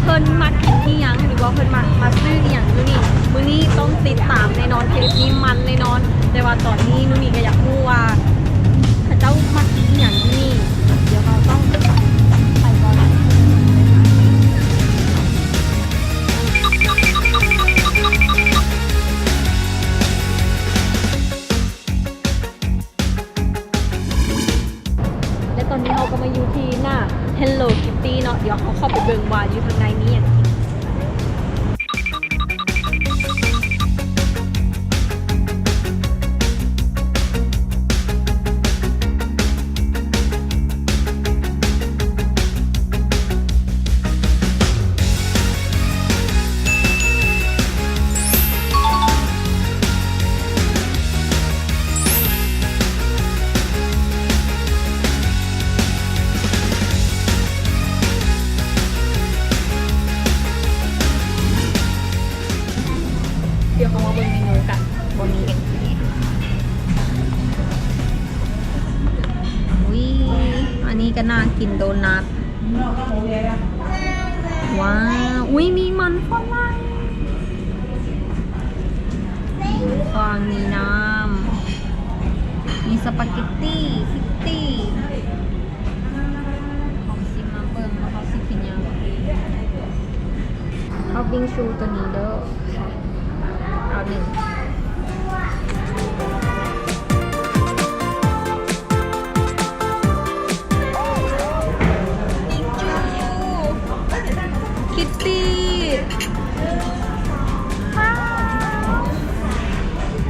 ເພິ່ນມັກກິນອີ່ຫຍັງ ຫຼືວ່າເພິ່ນມັກມາຊື້ອີ່ຫຍັງຢູ່ນີ້ ມື້ນີ້ຕ້ອງຕິດຕາມແນ່ນອນ ເທບນີ້ມັນແນ່ນອນ. ແຕ່ວ່າຕອນນີ້ນູ່ນີ້ກໍຢາກຮູ້ວ່າເຂົາເຈົ້າມັກກິນອີ່ຫຍັງຢູ່ນີ້ ດຽວເຮົາຕ້ອງໄປກ່ອນ. ແລະຕອນນີ້ເຮົາກໍມາຢູ່ທີ່ໜ້າ Hello Kitty ເນາະ ດຽວເຮົາເຂົ້າໄປເບິ່ງວ່າຢູ່ທາງໃນມີຫຍັງກິນ. ດຽວເຮົາມາເບິ່ງເມນູກັນວ່າມີຫຍັງກິນ. ອຸ້ຍ ອັນນີ້ກໍໜ້າກິນ ໂດນັດ. ວ້າວ ອຸ້ຍ ມີມັນຝຣັ່ງ ມີຝຣັ່ງ ມີນ້ຳ ມີສະປາເກັດຕີ ພິດຕີ້. ເຮົາຊິມາເບິ່ງວ່າເຮົາຊິກິນຫຍັງ. ເອົາບິງຊູໂຕນີ້ເດີ ເອົາໜຶ່ງ. ບິງຊູ ຄິດຕີ້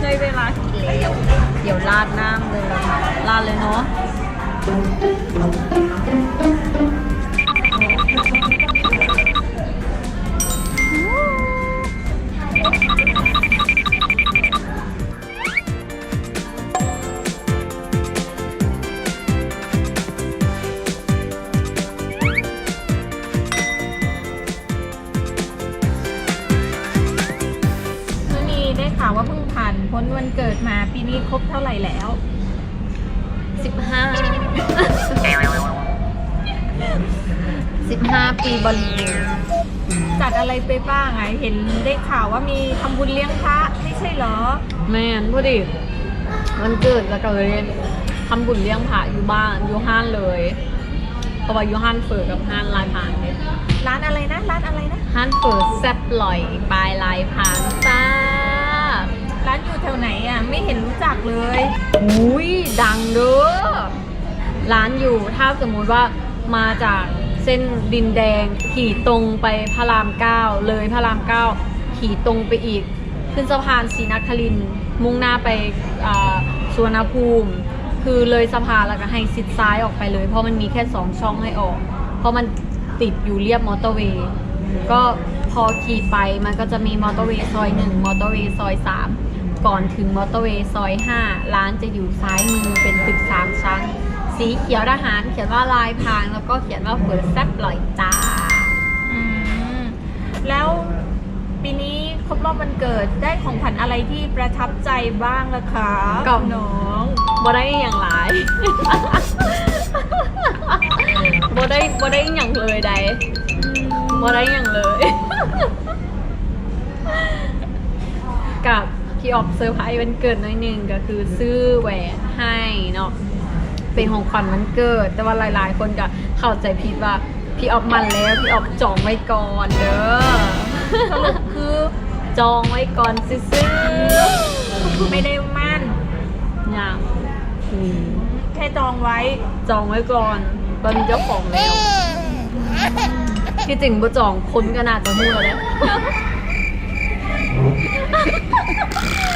ໄດ້ເວລາກິນແລ້ວ. ດຽວລາດນ້ຳເລີຍ ລາດເລີຍເນາະ. ມື້ນີ້ໄດ້ຂ່າວວ່າເພິ່ງຜ່ານພົ້ນວັນເກີດມາ, ປີນີ້ຄົບເທົ່າໃດແລ້ວ? ສິບຫ້າ ສິບຫ້າປີບໍລິບູນ. ຈັດອະໄລໄປບ້າງອະ? ເຫັນໄດ້ຂ່າວວ່າມີທຳບຸນລ້ຽງພະ ໄມ່ໃຊ່ເຫຼືອ? ແມ່ນ, ພໍດີວັນເກີດ ແລ້ວກໍເລີຍທຳບຸນລ້ຽງພະຢູ່ບ້ານ ຢູ່ຮ້ານເລີຍ. ເພາະວ່າຢູ່ຮ້ານເຝີກັບຮ້ານລາຍພາງເດ້. ຮ້ານອະໄລນະ? ຮ້ານອະໄລນະ? ຮ້ານເຝີແຊບຫຼອຍບາຍລາຍພາງຈ້າ. ຮ້ານຢູ່ແຖວໄຫນອະ? ໄມ່ເຫັນຮູ້ຈັກເລີຍ. ອຸ້ຍ ດັງເດີ້. ຮ້ານຢູ່ ຖ້າສົມມຸດວ່າມາຈາກເສັ້ນດິນແດງ ຂີ່ຕົງໄປພະລາມເກົ້າ ເລີຍພະລາມເກົ້າ ຂີ່ຕົງໄປອີກ ຂຶ້ນສະພານສີນະຄະລິນ ມຸ່ງໜ້າໄປ ອ່າ ສຸວັນນະພູມ ຄືເລີຍສະພານແລ້ວກໍໃຫ້ຊິດຊ້າຍອອກໄປເລີຍ ເພາະມັນມີແຄ່ສອງຊ່ອງໃຫ້ອອກ ເພາະມັນຕິດຢູ່ລຽບມໍເຕີເວ. ກໍພໍຂີ່ໄປ ມັນກໍຈະມີມໍເຕີເວຊອຍໜຶ່ງ ມໍເຕີເວຊອຍສາມ ກ່ອນເຖິງມໍເຕີເວຊອຍຫ້າ ຮ້ານຈະຢູ່ຊ້າຍມື ເປັນຕຶກສາມຊັ້ນ ສີຂຽວທະຫານ ຂຽນວ່າລາຍພາງ ແລ້ວກໍຂຽນວ່າເຝີແຊບຫຼອຍຈ້າ. ອືມ ແລ້ວປີນີ້ຄົບຮອບວັນເກີດ ໄດ້ຂອງຂວັນອະໄລທີ່ປະທັບໃຈບ້າງລະຄະ ກັບນ້ອງ? ບໍ່ໄດ້ອີ່ຫຍັງຫຼາຍ ບໍ່ໄດ້ ບໍ່ໄດ້ອີ່ຫຍັງເລີຍໃດ ອືມ ບໍ່ໄດ້ອີ່ຫຍັງເລີຍ ກັບພີ່ອອບເຊີໄພວັນເກີດໜ້ອຍໜຶ່ງ ກໍຄືຊື້ແຫວນໃຫ້ເນາະ ເປັນຂອງຂວັນວັນເກີດ ແຕ່ວ່າຫຼາຍໆຄົນກໍເຂົ້າໃຈຜິດວ່າ ພີ່ອອບໝັ້ນແລ້ວ ພີ່ອອບຈອງໄວ້ກ່ອນເດີ. ສະຫຼຸບຄືຈອງໄວ້ກ່ອນຊື່ໆ ໄມ່ໄດ້ໝັ້ນ ຍັງ ອືມ ແຄ່ຈອງໄວ້ ຈອງໄວ້ກ່ອນ ຕອນມີເຈົ້າຂອງແລ້ວ. ທີ່ຈິງບໍ່ຈອງ ຄົນກໍໜ້າຈະຮູ້ແລ້ວແຫຼະ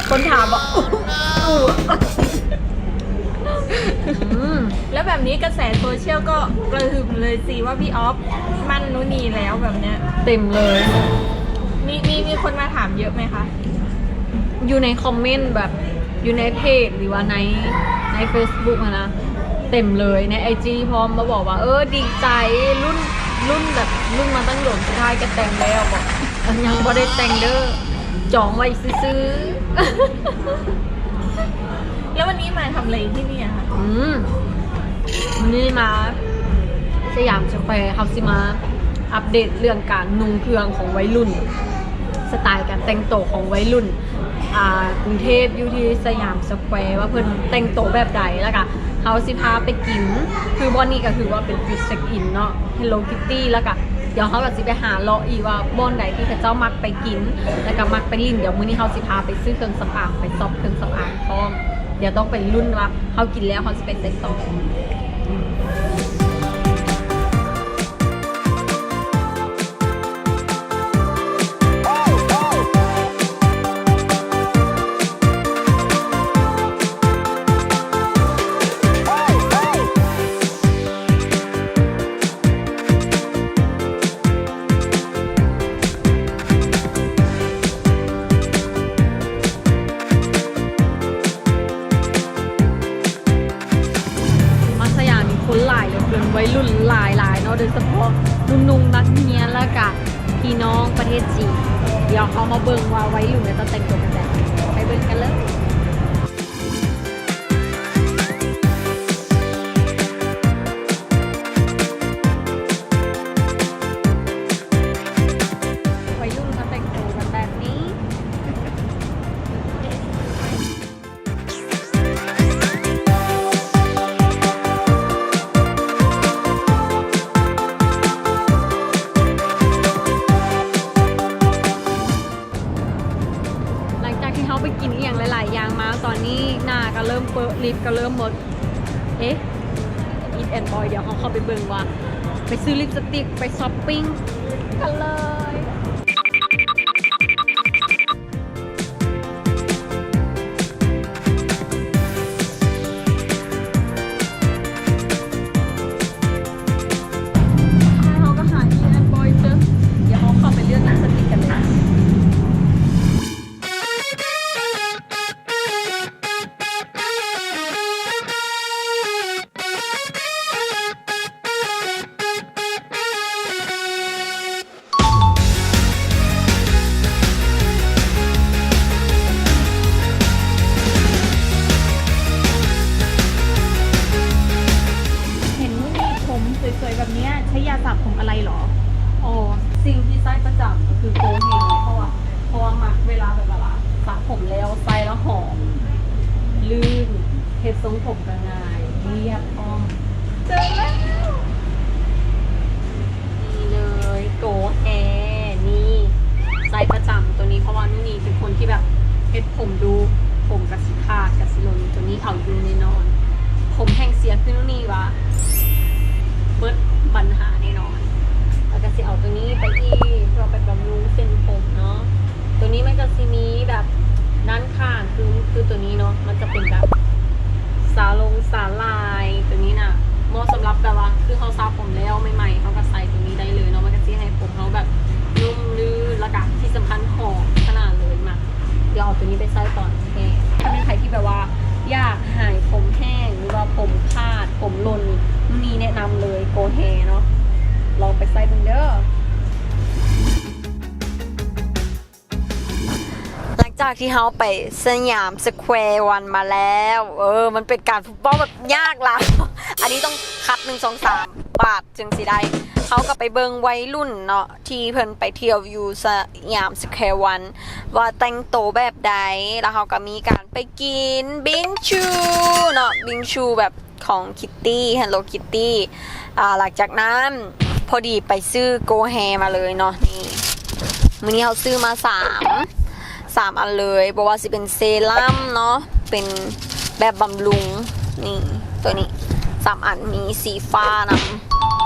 ຄົນຖາມວ່າ ອືມ ແລ້ວແບບນີ້ກະແສໂຊຊຽວກໍກະຫຶ່ມເລີຍຊິວ່າພີ່ອອບໝັ້ນນູ່ນນີ້ແລ້ວແບບເນີ້ຍ ເຕັມເລີຍ. ມີ ມີ ມີຄົນມາຖາມເຍອະໄໝຄະ? ຢູ່ໃນຄອມເມັນແບບ ຢູ່ໃນເພຈ ຫຼືວ່າໃນ ໃນເຟສບຸກຫັ້ນນະ ເຕັມເລີຍ ໃນໄອຈີພ້ອມ ມາບອກວ່າ ເອີ ດີໃຈ ລຸ້ນ ລຸ້ນແບບ ລຸ້ນມາຕັ້ງດົນ ສຸດທ້າຍກໍແຕ່ງແລ້ວ ບອກ ຍັງບໍ່ໄດ້ແຕ່ງເດີ ຈອງໄວ້ຊື່ໆ. แล้ววันนี้มาทำอะไรที่นี่อะคะ? อืม วันนี้มาสยามสแควร์ เขาสิมา ອັບເດດເລື່ອງການນຸ່ງເຄື່ອງຂອງໄວລຸ້ນ ສະໄຕການແຕ່ງໂຕຂອງໄວລຸ້ນ ອ່າ ກຸງເທບ ຢູ່ທີ່ສະຫຍາມສະແຄວ ວ່າເພິ່ນແຕ່ງໂຕແບບໃດ. ແລ້ວກະເຮົາຊິພາໄປກິນ ຄືບ່ອນນີ້ກໍຖືວ່າເປັນຈຸດເຊັກອິນເນາະ Hello Kitty. ແລ້ວກະດຽວເຮົາກໍຊິໄປຫາເລາະອີກວ່າບ່ອນໃດທີ່ເຂົາເຈົ້າມັກໄປກິນ ແລ້ວກະມັກໄປຫຼິ້ນ. ດຽວມື້ນີ້ເຮົາຊິພາໄປຊື້ເຄື່ອງສຳອາງ ໄປຊັອບເຄື່ອງສຳອາງພ້ອມ. ດຽວຕ້ອງໄປລຸ້ນວ່າເຮົາກິນແລ້ວເຮົາຊິໄປໃສຕໍ່. ມາສະຫຍາມນີ້ຄົນຫຼາຍເຫຼືອເກີນ ໄວລຸ້ນຫຼາຍໆເນາະ ໂດຍສະເພາະໜຸ່ມໆນັກຮຽນ ແລ້ວກະພີ່ນ້ອງປະເທດຈີນ. ດຽວເຮົາມາເບິ່ງວ່າໄວລຸ້ນເຂົາເຈົ້າແຕ່ງຕົວກັນແບບໃດ ໄປເບິ່ງກັນເລີຍ. ໄວລຸ້ນເຂົາແຕ່ງໂຕກັນແບບນີ້. ຫຼັງຈາກທີ່ເຮົາໄປກິນອີ່ຫຍັງຫຼາຍໆຢ່າງມາ ຕອນນີ້ໜ້າກໍເລີ່ມເປິ ລິບກໍເລີ່ມໝົດ. ເອະ Eat and Boy ດຽວເຮົາເຂົ້າໄປເບິ່ງວ່າ ໄປຊື້ລິບສະຕິກ ໄປຊັອບປິງກັນເລີຍ. ເຮົາກໍຫາ Eat and Boy ເຈີ ດຽວເຮົາເຂົ້າໄປເລືອກລິບສະຕິກກັນເລີຍ. ເຫັນว่ามีผมสวยๆแบบเนี้ย ใช้ยาสระผมอะไรหรอ? อ๋อ สิ่งที่ใช้ประจำก็คือโกเฮ เพราะว่า เพราะว่ามักเวลาแบบว่าสระผมแล้วใช้แล้วหอม ลื่น เฮ็ดทรงผมก็ง่าย เรียบ เจอแล้ว นี่เลย โกแฮ นี่ ใช้ประจำตัวนี้ เพราะว่านุ่นนี่เป็นคนที่แบบเฮ็ดผมดู ผมกะสิขาด กะสิหล่น ตัวนี้เอาอยู่แน่นอน ผมแห้งเสียคือนุ่นนี่ว่า เบิดปัญหาแน่นอน แล้วกะสิเอาตัวนี้ไปอีก เพื่อไปบำรุงเส้นผมเนาะ ตัวนี้มันกะสิมีแบบ ด้านข้างคือ คือตัวนี้เนาะ มันจะเป็นแบบสาลงสาหร่าย ตัวนี้น่ะ เหมาะสำหรับแบบว่า คือเฮาสระผมแล้วใหม่ๆ เฮาก็ใส่ตัวนี้ได้เลยเนาะ มันก็สิให้ผมเฮาแบบนุ่มลื่น แล้วก็ที่สำคัญหอมขนาดเลย มา เดี๋ยวเอาตัวนี้ไปใส่ก่อน โอเค ถ้าเป็นใครที่แบบว่าอยากหายผมแห้ง หรือว่าผมขาด ผมหล่น นี่แนะนำเลย โกแฮเนาะ ลองไปใส่เบิ่งเด้อ หลังจากที่เฮาไปสยามสแควร์วันมาแล้ว เออ มันเป็นการเว้าแบบยากหลาย อันนี้ต้องคัด หนึ่ง สอง สาม บาทจึงสิได้ เฮาก็ไปเบิ่งวัยรุ่นเนาะ ที่เพิ่นไปเที่ยวอยู่สยามสแควร์วัน ว่าแต่งโตแบบใด แล้วเฮาก็มีการไปกินบิงชูเนาะ บิงชูแบบ ของคิตตี้ Hello Kitty อ่า หลังจากนั้นพอดีไปซื้อโกแฮมาเลยเนาะ นี่ มื้อนี้เฮาซื้อมาสาม สามอันเลย บ่ว่าสิเป็นเซรั่มเนาะ เป็นแบบบำรุง นี่ ตัวนี้ สามอัน มีสีฟ้าน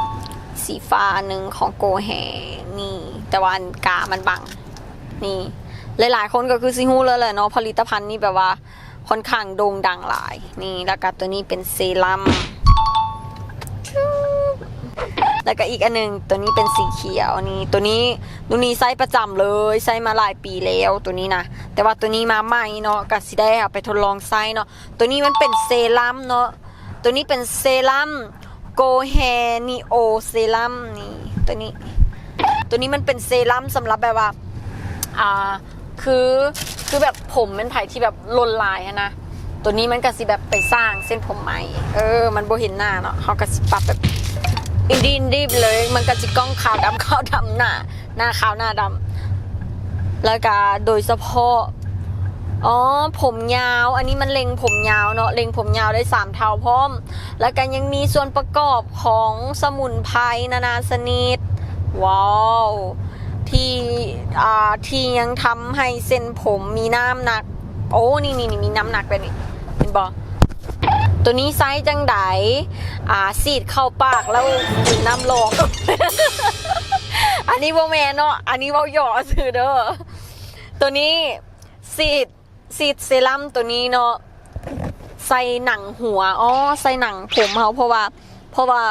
ำ สีฟ้าอันหนึ่งของโกแฮ นี่ แต่ว่าอันกามันบัง นี่ หลายๆคนก็คือสิฮู้แล้วแหละเนาะ ผลิตภัณฑ์นี้แบบว่า ค่อนข้างโด่งดังหลาย นี่ แล้วก็ตัวนี้เป็นเซรั่ม แล้วก็อีกอันหนึ่ง ตัวนี้เป็นสีเขียว นี่ ตัวนี้ นุ่นนี่ใช้ประจำเลย ใช้มาหลายปีแล้ว ตัวนี้นะ แต่ว่าตัวนี้มาใหม่เนาะ ก็สิได้เอาไปทดลองใช้เนาะ ตัวนี้มันเป็นเซรั่มเนาะ ตัวนี้เป็นเซรั่ม โกแฮ นีโอ เซรั่ม นี่ ตัวนี้ ตัวนี้มันเป็นเซรั่มสำหรับแบบว่า อ่า คือ คือแบบผมเป็นไผที่แบบหล่นหลายหั้นนะ ตัวนี้มันก็สิแบบไปสร้างเส้นผมใหม่ เออ มันบ่เห็นหน้าเนาะ เฮาก็สิปรับแบบ ອິນດີນດີບເລີຍ ມັນກະຊິກ້ອງຂາວດຳ ຂາວດຳ ໜ້າ ໜ້າຂາວໜ້າດຳ. ແລ້ວກະໂດຍສະເພາະ ອໍ ຜົມຍາວ ອັນນີ້ມັນເລັງຜົມຍາວເນາະ ເລັງຜົມຍາວໄດ້ສາມເທົ່າພ້ອມ. ແລ້ວກະຍັງມີສ່ວນປະກອບຂອງສະໝຸນໄພນານາຊະນິດ ວ້າວ ທີ່ ອ່າ ທີ່ຍັງທຳໃຫ້ເສັ້ນຜົມມີນ້ຳໜັກ. ໂອ້ ນີ້ໆ ມີນ້ຳໜັກແບບນີ້ ເຫັນບໍ່? ໂຕນີ້ໃຊ້ຈັ່ງໃດ? ອ່າ ສີດເຂົ້າປາກແລ້ວດຶງນ້ຳລອກ. ອັນນີ້ບໍ່ແມ່ນເນາະ ອັນນີ້ເວົ້າຫຍອກຊື່ເດີ. ໂຕນີ້ສີດ ສີດເຊຣັມໂຕນີ້ເນາະ ໃສ່ໜັງຫົວ ອໍ ໃສ່ໜັງຜົມເຮົາ ເພາະວ່າ ເພາະວ່າ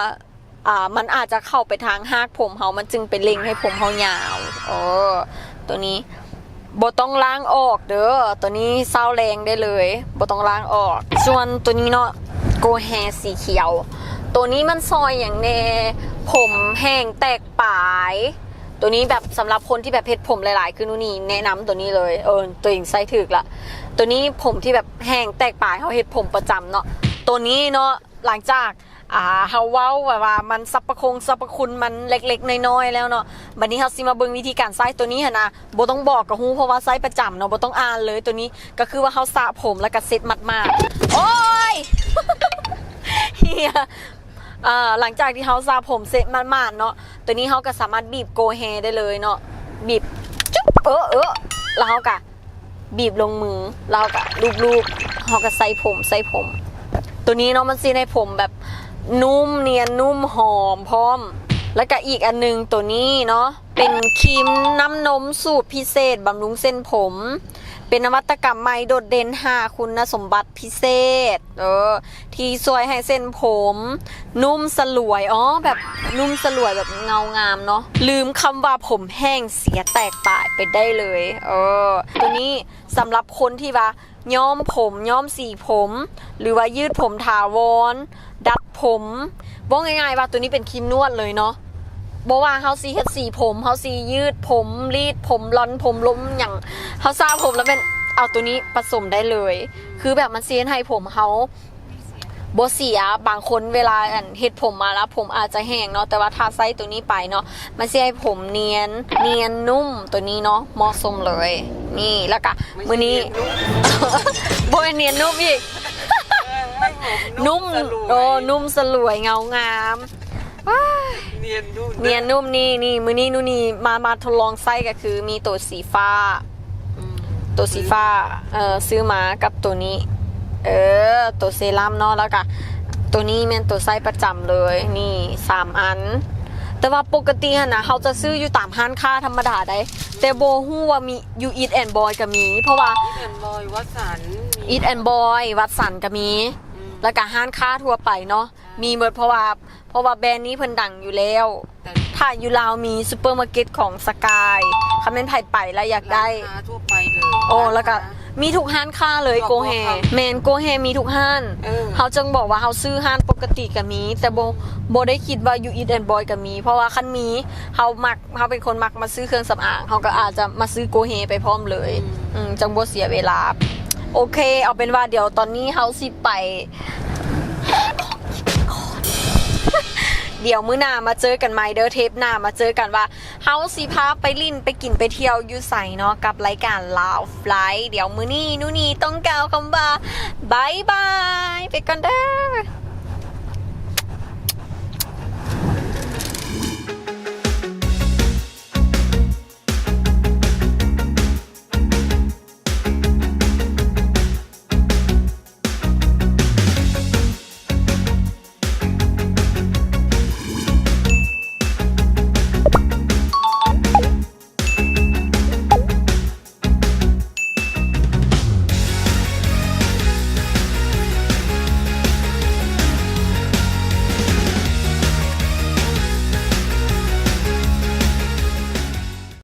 ອ່າ ມັນອາດຈະເຂົ້າໄປທາງຮາກຜົມເຮົາ ມັນຈຶ່ງໄປເລັງໃຫ້ຜົມເຮົາຍາວ. ເອີ ໂຕນີ້ບໍ່ຕ້ອງລ້າງອອກເດີ ໂຕນີ້ເຊົາແລງໄດ້ເລີຍ ບໍ່ຕ້ອງລ້າງອອກ. ສ່ວນໂຕນີ້ເນາະ ໂກແຮສີຂຽວ ໂຕນີ້ມັນຊ່ອຍຫຍັງແດ່? ຜົມແຫ້ງແຕກປາຍ. ໂຕນີ້ແບບສຳລັບຄົນທີ່ແບບເຮັດຜົມຫຼາຍໆ ຄືນູ່ນີ່ແນະນຳໂຕນີ້ເລີຍ. ເອີ ໂຕເອງໃຊ້ຖືກລະ ໂຕນີ້ຜົມທີ່ແບບແຫ້ງແຕກປາຍ ເຮົາເຮັດຜົມປະຈຳເນາະ ໂຕນີ້ເນາະ ຫຼັງຈາກ ອ່າ ເຮົາເວົ້າແບບວ່າມັນສັບປະຄົງສັບປະຄຸນມັນເລັກໆນ້ອຍໆແລ້ວເນາະ ບັດນີ້ເຮົາຊິມາເບິ່ງວິທີການໃຊ້ໂຕນີ້ຫັ້ນນະ. ບໍ່ຕ້ອງບອກກະຮູ້ ເພາະວ່າໃຊ້ປະຈຳເນາະ ບໍ່ຕ້ອງອ່ານເລີຍ. ໂຕນີ້ກະຄືວ່າເຮົາສະຜົມແລ້ວກະເຊັດໝາດໆ ໂອ້ຍ ເຮຍ. ອ່າ ຫຼັງຈາກທີ່ເຮົາສະຜົມເຊັດໝາດໆເນາະ ໂຕນີ້ເຮົາກະສາມາດບີບໂກແຮໄດ້ເລີຍເນາະ ບີບຈຸບ ເອີ ເອີ ແລ້ວເຮົາກະ ບີບລົງມື ແລ້ວເຮົາກະລູບໆ ເຮົາກະໃສ່ຜົມ ໃສ່ຜົມ. ໂຕນີ້ເນາະ ມັນຊິເຮັດໃຫ້ຜົມແບບນຸ້ມນຽນ ນຸ້ມຫອມພ້ອມ. ແລ້ວກະອີກອັນໜຶ່ງ ໂຕນີ້ເນາະ ເປັນຄຣີມນ້ຳນົມສູດພິເສດບຳລຸງເສັ້ນຜົມ ເປັນນະວັດຕະກຳໃໝ່ໂດດເດັ່ນຫ້າຄຸນນະສົມບັດພິເສດ ເອີ ທີ່ຊ່ວຍໃຫ້ເສັ້ນຜົມນຸ້ມສະຫຼວຍ ອໍ ແບບນຸ້ມສະຫຼວຍ ແບບເງົາງາມເນາະ ລືມຄຳວ່າຜົມແຫ້ງເສຍແຕກປາຍໄປໄດ້ເລີຍ. ເອີ ໂຕນີ້ສຳລັບຄົນທີ່ວ່າຍ້ອມຜົມ ຍ້ອມສີຜົມ ຫຼືວ່າຍືດຜົມຖາວອນ ດັດຜົມ ເວົ້າງ່າຍໆວ່າໂຕນີ້ເປັນຄຣີມນວດເລີຍເນາະ. ບໍ່ວ່າເຮົາຊິເຮັດສີຜົມ ເຮົາຊິຍືດຜົມ ລີດຜົມ ລອນຜົມ ລົມຫຍັງ ເຮົາສະຜົມແລ້ວແມ່ນເອົາໂຕນີ້ປະສົມໄດ້ເລີຍ ຄືແບບມັນຊິເຮັດໃຫ້ຜົມເຮົາ ບໍ່ເສຍ. ບາງຄົນເວລາ ອັນ ເຮັດຜົມມາແລ້ວຜົມອາດຈະແຫ້ງເນາະ ແຕ່ວ່າຖ້າໃຊ້ໂຕນີ້ໄປເນາະ ມັນຊິໃຫ້ຜົມນຽນ ນຽນນຸ້ມ ໂຕນີ້ເນາະ ເໝາະສົມເລີຍ. ນີ້ ແລ້ວກະມື້ນີ້ ບໍ່ແມ່ນນຽນນຸ້ມອີກ ນຸ້ມ ເອີ ນຸ້ມສະຫຼວຍ ເງົາງາມ ນຽນນຸ້ມ ນຽນນຸ້ມ. ນີ້ ນີ້ ມື້ນີ້ນູ່ນີ່ມາ ມາທົດລອງໃຊ້ ກະຄືມີໂຕສີຟ້າ ອືມ ໂຕສີຟ້າ ເອີ ຊື້ມາກັບໂຕນີ້ ເອີ ໂຕເຊຣັມເນາະ ແລ້ວກະໂຕນີ້ແມ່ນໂຕໃຊ້ປະຈຳເລີຍ ນີ້ສາມອັນ. ແຕ່ວ່າປົກກະຕິຫັ້ນນະ ເຮົາຈະຊື້ຢູ່ຕາມຮ້ານຄ້າທຳມະດາໃດ ແຕ່ບໍ່ຮູ້ວ່າມີ ຢູ່ Eat and Boy ກະມີ ເພາະວ່າ Eat and Boy ວັດສັນ ມີ Eat and Boy ວັດສັນກະມີ ອືມ ແລ້ວກະຮ້ານຄ້າທົ່ວໄປເນາະ ມີເບິດ ເພາະວ່າ ເພາະວ່າແບຣນນີ້ເພິ່ນດັງຢູ່ແລ້ວ. ແຕ່ຖ້າຢູ່ລາວມີຊຸບເປີມາເກັດຂອງສະກາຍ ຄັນແມ່ນໃຜໄປແລ້ວຢາກໄດ້ ຮ້ານຄ້າທົ່ວໄປເລີຍ. ໂອ້ ຮ້ານຄ້າ ແລ້ວກະມີທຸກຮ້ານຄ້າເລີຍ ໂກແຮ ແມ່ນ ໂກແຮມີທຸກຮ້ານ. ເອີ ເຮົາຈຶ່ງບອກວ່າເຮົາຊື້ຮ້ານປົກກະຕິກະມີ ແຕ່ບໍ່ ບໍ່ໄດ້ຄິດວ່າຢູ່ Eat and Boy ກະມີ ເພາະວ່າຄັນມີ ເຮົາມັກ ເຮົາເປັນຄົນມັກມາຊື້ເຄື່ອງສຳອາງ ເຮົາກະອາດຈະມາຊື້ໂກແຮໄປພ້ອມເລີຍ. ອືມ ອືມ ຈັ່ງບໍ່ເສຍເວລາ. ໂອເຄ ເອົາເປັນວ່າດຽວຕອນນີ້ເຮົາຊິໄປ ດຽວມື້ໜ້າມາເຈີກັນໃໝ່ເດີ ເທບໜ້າມາເຈີກັນວ່າເຮົາຊິພາໄປຫຼິ້ນ ໄປກິນ ໄປທ່ຽວຢູ່ໃສເນາະ ກັບລາຍການລາວໄລຟ໌. ດຽວມື້ນີ້ນູ່ນີ່ຕ້ອງກ່າວຄຳວ່າບາຍບາຍ ໄປກ່ອນເດີ.